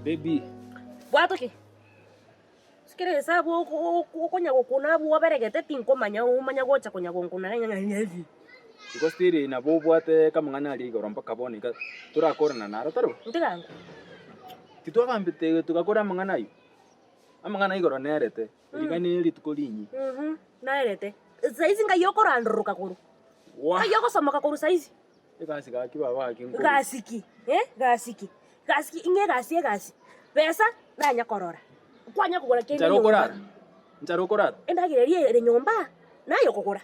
Baby. Bwata ki? Kera esabu okonya gokuna abwo oberegete tinkomanya omanya gocha konya gonkuna Igo still nabo obwate kamang'ana aria igoro mpaka bono iga torakorana naro tari bo? Ntiga ango. Titwagambete togakora amang'ana ayio? Amang'ana igoro nerete, riga ne rituko rinyi. Naerete. Saizi ngai okorandoroka korwa. Wah! Ngai ogosomoka korwa saizi. Egasi gaki baba gaki nkobe. Gasi ki? Eh, gasi ki? Gasi ki? Ing'e egasi egasi. Besa nanya korora. Kwanya kogora kende Nchara nyomba. okorara? Nchara okorara? Endagera eria ere nyomba naye okogora.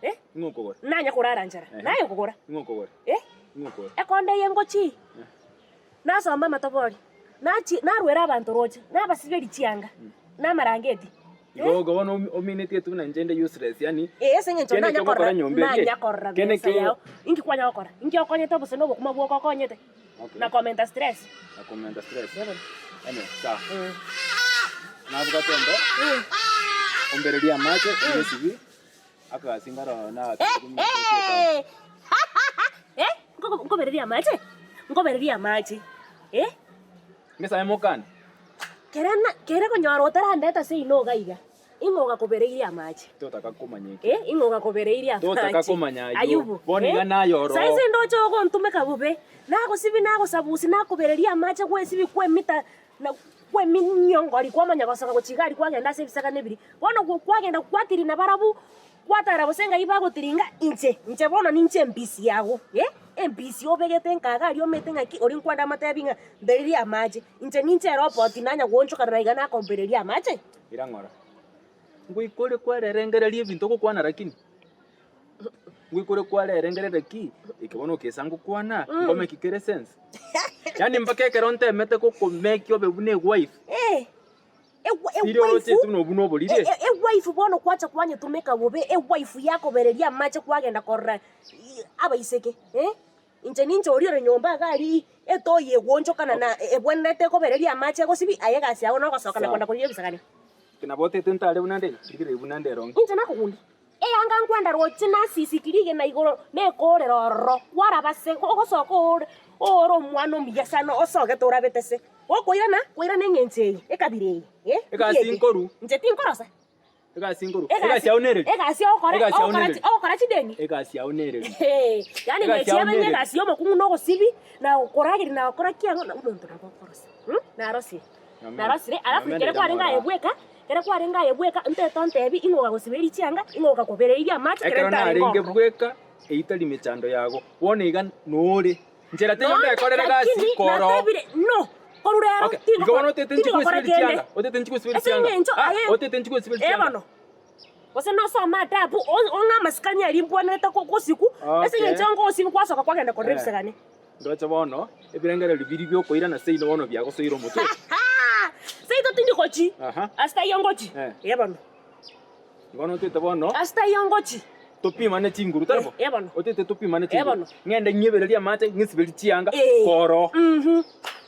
Eh? Ing'o okogora? Nanya korara nchara Ehe. naye okogora. Ing'o okogora? Eh? Ing'o okogora? Ekonda eye ngochi nasomba amatobori, nachi narwera abanto roche, nabasiberia chianga, na amarangeti. Igo igo bono omi- ominetie tu buna inche inde useless yaani Ee, ase eng'encho kende nanya ekio ogokora korora nyomba eke, nanya korora kende besa ekio yao, inki kwanya gokora? Inki okonyete gose na obokima bwoka okonyete? Okay. Na komenta stress. Na komenta stress. Eeh bono. Anyway, sawa. Eeh. Nabwate endo, ombererie amache, nyesibi, akagasi nkarora Eh, eh, nkobereria amache, nkobereria amache, eh. Ngesae mokane. Kere na kere konyora otarandeta seino iga iga, ing'o ogakobereirie amache? Totaka komanya ekio. Eh, ing'o ogakobereirie amache? Totaka komanya ayio. Ayubu, Bono eh? iga naye oroo. Saisi ndoche ogontumeka bobe, nagosibi nagosabusi nakobereria amache gwesibi kwemita na kweminyongori kwamanya gosoka gochia iga aria kwagenda ase ebisagane biria. Bono kwagenda kwatiria nabarabwo. Gwatara gose ng'ai bagotiringa inche, inche bono ninche embisi yago, eh, embisi obegete enkaga aria omete ng'aki oria nkwenda amatebi ng'a mbererie amache, inche ninche eroboti nanya goonchokana na iga nakombereria amache. Ira ng'ora, ngoika ore kwarerengereria ebinto ogokwana lakini? Ngoika ore kwarerengereria ki, eke bono okesa ngokwana, ngomeki kere sense? Yaani mpaka ekero ntemete gokomeki obe buna ewife. Eh. Riria orochete buna obwo noboriri. Ewaifu bono gwacha kwanyetumeka bobe, ewaifu yakobereria amache kwagenda korora abaiseke eh, inche ninche oria ore nyomba iga aria etoyi egwonchokana na ebwenerete ekobereria amache egosibi, aye egasi yago nogosoka na Sawa. kwenda korigia ebisagane. Nabo otete ntare buna nde, rigereria buna nde eronge. Inche nakogundia. Eyanga nkwenda roche nasisiki rigena igoro nekoorera ororo, kwaraba se, ogosoka oore oore omwana omuya sana osogete orabete se. Gokoirana, koirana eng'encho eye, ekabira eye, eh, Egasi eke. nkoru. Inche tinkorosa. Egasi nkoru. Egasi yao nereri. Egasi ogokora, Egasi yao ogokora nereri. chi- ogokora chideni. Egasi yao nereri. Hee, yaani Egasi nechi yao ebe ng'a nereri. egasi ya omokungu na ogosibi, na okorageria na gokora ki ang'o, na omonto nabo okorosa mh, narosire. Narosire, alafu Nyomenda ekero kwarenge aye ira bweka, ekero kwarenge aye bweka, ntaete ontebi ing'o ogagosiberia chianga, ing'o ogakobereria amache ekero Ekero ntarenge narenge ororo. bweka, eyio tari mechando yago, bono iga nore. Nchera teiyo Nonye, ndekorere gasi lakini koro. natebire no, korwa rero Okay, igo bono tingokora otete nchi tingokora gwesiberia kende. chianga, otete nchi gwesiberia Ase chianga. eng'encho Ah, aye otete nchi gwesiberia eh chianga. bono, gose nosome adabu, o- ong'e amasikani aria mbwenerete ko- gosiku, ase Okay. eng'encho ngosibu gwasoka kwagenda korora Eh. ebisagane. Ndoche bono, ebirengererio biria biokoirana seino bono biagosoire omotwe. Seito tindi gochi, Aha. ase taiyo ngochi. Eh. Eh bono. Bono otete bono. Ase taiyo ngochi. Topimane chinguru, tari bo? Eh, eh bono. Otete topimane Eh chinguru. bono. Ng'ende ng'iebererie amache, ng'esiberie chianga, Eh. koro. Mhm.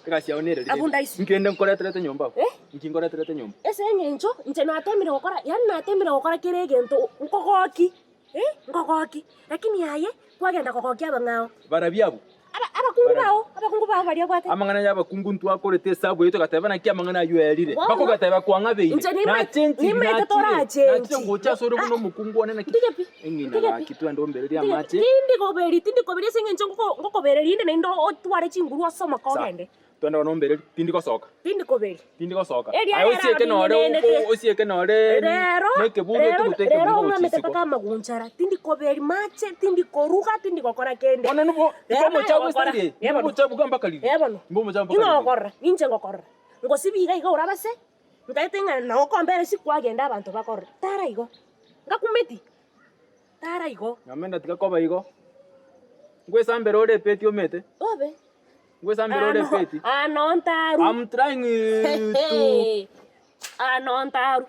Egasi yao nere Abwo ndaisi. Nkende nkoreterete nyomba abwo. Eh? Inki nkoreterete nyomba? Ase eng'encho inche natemire gokora, yaani natemire gokora kera egento nkogoki. Eh, nkogoki, lakini aye kwagenda kogokia abang'ao. Barabwo abwo. Aba- abakungu bao, abakungu bao baria obwate. Amang'ana y'abakungu ntwakorete esabu eyio togateba naki amang'ana ayio aerire. Bono, Bakogateba kwang'abeire. inche nima- Nachenchiri, nimaete nachire, torachenchi. nachire ngocha asore buna omokungu one naki. Ntige pi, Eng'ina ntige pi. gaki twende ombererie Ntige- amache. Tindi koberi, tindi koberi ase eng'encho ngoko- ngokobereria inde naende otware chinguru osomoke Sawa. ogende. Twende bono ombererie, tindi gosoka. Tindi koberi. Tindi gosoka. Erio Aye rero osieke nore ninyenenete. o- osieke nore Rero, nekebungo rero, otugute rero ekebungo gochia ong'amete isiko. mpaka amagunchara, tindi koberi mache, tindi koruga, tindi gokora kende. Bono nibo Rero nibo omochabu naye gokora. esitari eye. Eh Nibo bono. omochabu iga mpaka riria. Eh bono. Nibo omochabu mpaka Ing'o riria. ogokorora? Ninche ngokorora. Ngosibia iga iga orabase, ntaete ng'a nao okombera ase kwagenda abanto bakorore. Tara igo. Ngakumeti. Tara igo. Nyomenda tiga koba igo. Ngwesambera ore epeti omete. Obe. Ngwesambera ore epeti. Aa no ntaru. I'm trying to. Aa no ntaru.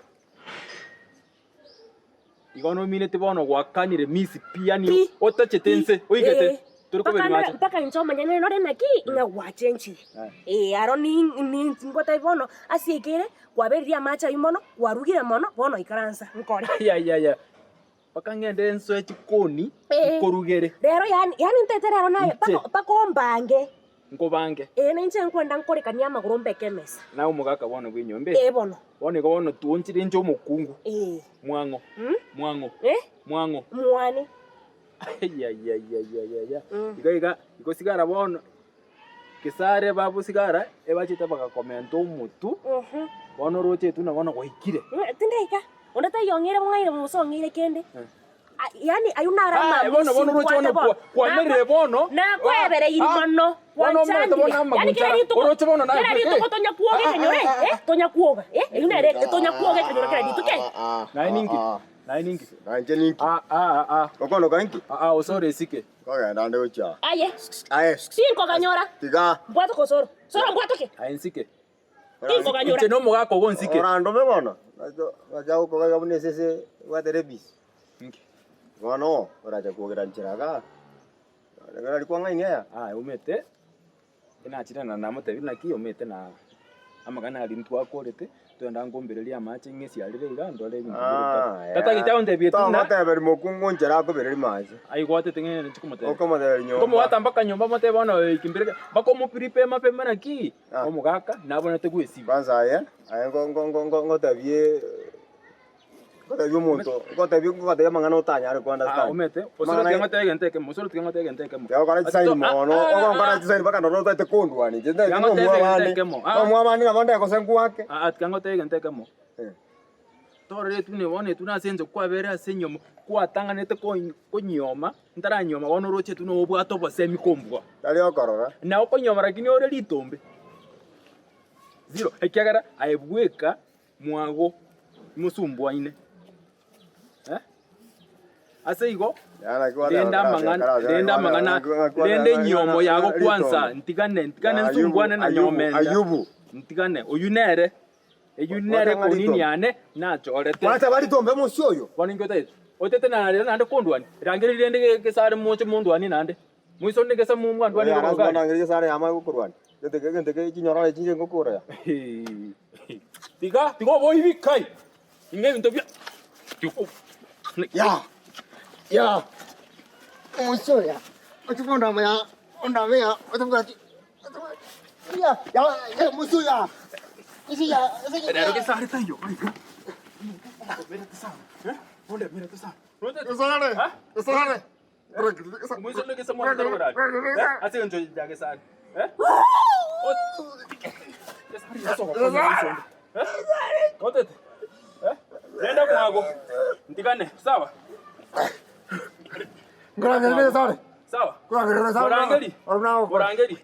Igo nomineti bono gwakanire miss pi yani Pi. otachete nse oigete Eh. tori Mpaka koberi ndore- mache. mpaka inche omonyene nore naki ng'a gwachenchire. Eh. Eh, aro ni ni ngotebi bono ase ekere kwaberirie amache aywo mono, kwarugire mono, bono ikaransa nkore. Ayayaya. Mpaka ng'ende nsoe chikoni Eh. nkorugere. Rero yaani yaani ntaete rero naye Inche. mpaka mpaka ombange. Nkobange. Ee, na inche nkwenda nkorekanie amagoro mbeke emesa. Naye omogaka bono bw'enyomba eye. Ee bono. Bono igo bono twonchire inche omokungu. Ee. Mwang'o. Mwang'o. Eh? Mwang'o. Mwane. Ayayayayaya. Iga iga igo sigara bono Gesare babu sigara ebachete bagakomenta omotu. Bono oroche etuna bono gwaikire. Tindaika. Onde taiyo ong'eire bong'aire bosa ong'eire kende. Yaani ayio naro Ah, amagusi bono bono oroche bono mbwate bono. kwamerire bono. Nakwebereiri Ah, mono, bono omanyete gwanchandire. bono Yaani kera amagunchara. rituko, Oroche bono naye kera eh. rituko tonya kwoga ekenyoro eh, eh, tonya kwoga eh, eyio nere tonya kwoga ekenyoro kera rituko eh. Naye ninki? Naye ninki? Nainche ninki? Ah, ah, ah. Okonoka inki? Ah, ah, osore esike. Nkogenda nde gochia. Aye, Aye, tinkoganyora, tiga. mbwatoke osoro, soro mbwatoke. Aye nsike. Tinkoganyora. Inche nomogaka ogo nsike. Orandome bono, nacha gokoga buna esese ebwate rabies. Inki? Bono oracha kwogera nchera igaa, nari kwang'aini aya? Aye omanyete, nachire na namotebirie naki omanyete na amang'ana aria ntwakorete, twenda nkombererie amache ng'esiarere iga ndore ebinto bire Ah, Tatagete agontebie tu na Togoteberia mokungu nchera akobereria mache. aigwatete ng'a ninche komotebia. Okomotebia nyomba. Nkomobwata mpaka nyomba motebie bono iki mbere mpaka omoprepare mapema naki, Ah. omogaka nabonete gwesibia. Kwanza aye, aye ngo- ngo- ngo- ngo- ngotebie ngotebie omonto, ngotebie ngotebie amang'ana otanyare ko Ah, understand. omanyete, osoro Amang'ana tiga ngotebie egento ekemo, osoro tiga ngotebie egento ekemo. Tiga gokora chisaini Ah, mono, ah, ogokora ah. chisaini mpaka noro otaete kondwania. Inche ntaete Tiga ngotebie nomwa egento abande. ekemo. Ah. Nomwa abande nabo ndegose nkwake. Ah, ah, tiga ngotebie egento ekemo. Eh. Torore etune bono etune ase ense kwabere ase enyomo, kwatang'anete kony konyioma, ntaranyioma bono oroche etune obwate obosemi kombua. Tari okorora. Na okonyioma rakini ore ritombe, zero, ekiagera aye bweka mwago mosumbuaine eh. Ase igo, rende amang'ana rende amang'ana rende enyomo yago kwansa, ntigane ntigane nsumbuane na nyomenda, ntigane, oyio nere. Eyio nere ekonini yane nachorete. Gwateba ritombe mosio oyo. Bono inki otagete? Otete narero naende kondwania? Rangeria rende gesare moche mondwanie naende. Moiso onde gesa mwandwanie Oyo korwa lasima gari. ndangerie gesare yamae gokorwania. Gento ke gento ke chinyororo echi inche ngokora ya. Tiga tiga oboibi kai! Ing'a ebinto bia tiga Ya! Ya! Omoisia oyo ya! Oche kondama ya! Ondame ya! Otabwati Rero gesare taiyo iga. Moiso onde gesa mwandwanie korwa gari. Ase eng'encho ya gesare. Gesare ase ogokonya moiso onde. Otete? Renda mwago. Ntigane, sawa? Sawa? Morangeri. Morangeri.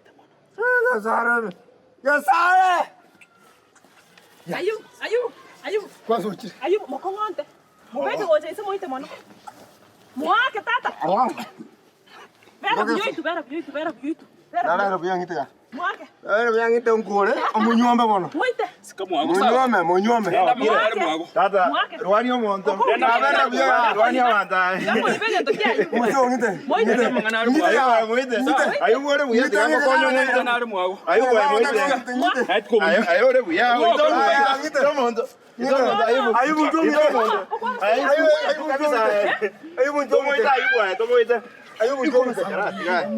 Ayubu, Ayubu, Ayubu, Ayubu, mokong'onte. Mobeke gocha inse moite mono. Moake tata. Bera buya oitwe, bera buya oitwe, bera buya oitwe. Bera buya. Moake. Moite. Sika mwago sawa. Renda mwago mwago. Tata, Mwake. rwani omonto. Renda Nabera buya, rwani abanto aye. Tiga egento kia Ayubu. Moite. Renda amang'ana are mwago. Aye, moite. Ayubu ore buya, tiga ngokonya omoite. Amang'ana are mwago. Ayubu aye moite. Naye tikobuya. Aye, aye ore buya, oite omonto. Ite omonto. Ite omonto, Ayubu. Ite omonto. Aye, Ayubu kabisa, aye. Tomoite Ayubu aye, tomoite. Tiga, tiga.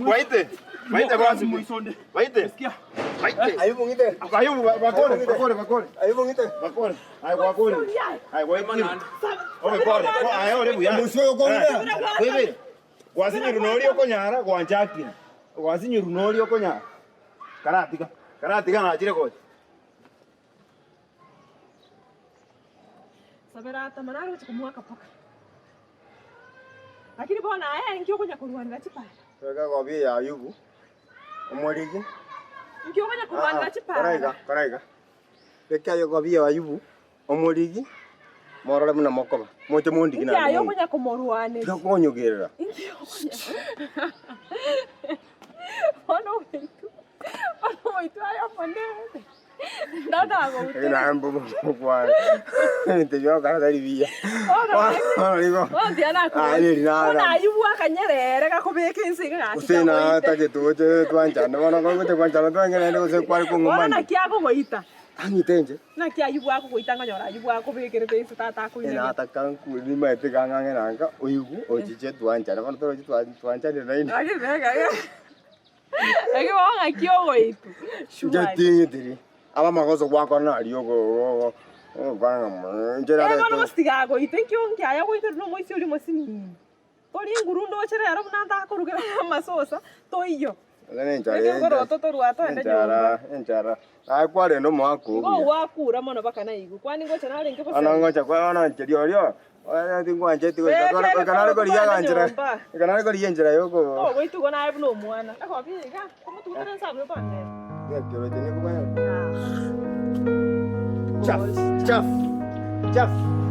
Waite. Waite basi. Waite. Waite. Ayubu, bakore, bakore, bakore. Bakore. Aye, bakore. Aye, waite. Obe kore. Aye, ore buya. Kwibere. Gwasinyiru nori okonyara gwanchakire. Gwasinyiru nori okonyara. Karatiga. Karatiga nachire gocha. Sabera atama nare gochia komoaka paka. Lakini bono aye inki okonya korwanera chipara? Egekobia ya Ayubu, omorigi. Inki okonya korwanera chipara? Kora iga, kora iga. Beka egekobia ya Ayubu, omorigi, morore buna mokoba. Moche mondigi Inki naende aye monge. okonya komorwaneria? Tiga konyogerera. Inki okonya Bono omoitwa, bono omoitwa aye omonene. Eki naye mbokwana. Ebinto ebio ogokora tari buya. Bono nigo aye neri nara. Gose natagete oche twanchane bono kogocha gwanchana twange naende gose kware kong'umania. Ang'ite inche. Nataka nkure nimaete kang'ang'e nanka oigwe ochiche twanchane bono torochi twanchanire naende. Naki bono ng'aki ogoitwa? Inche Surely. ting'itiri, aba amagoso gwakora naria ogo ogo ogokora ng'a mono, inche Eh, bono narete. gose tiga agoite nki onki aye ogoiterwa na omoisia oria omosinini. Tori nguru ndoche rero buna ntakorugera amasosa, toiyo. Ere nenchara Eke nkoroto torwa toende enchara nyomba. enchara aye kwarenda omwaka Igo obuya. gwakura mono mpaka naigwe, kwani ngocha narenge Bono gosema. ngocha kwa bono ncheria oria oye tingwancheti goika Beka tware ere goika nare koroto korigia toende aganchera nyomba. goika nare korigia enchera yoko Togoitwa igo naye buna omwana. Ekobi iga, komotugutera ensemo toende. Ng'aki oroche nikobwate. Chafu, chafu, chafu.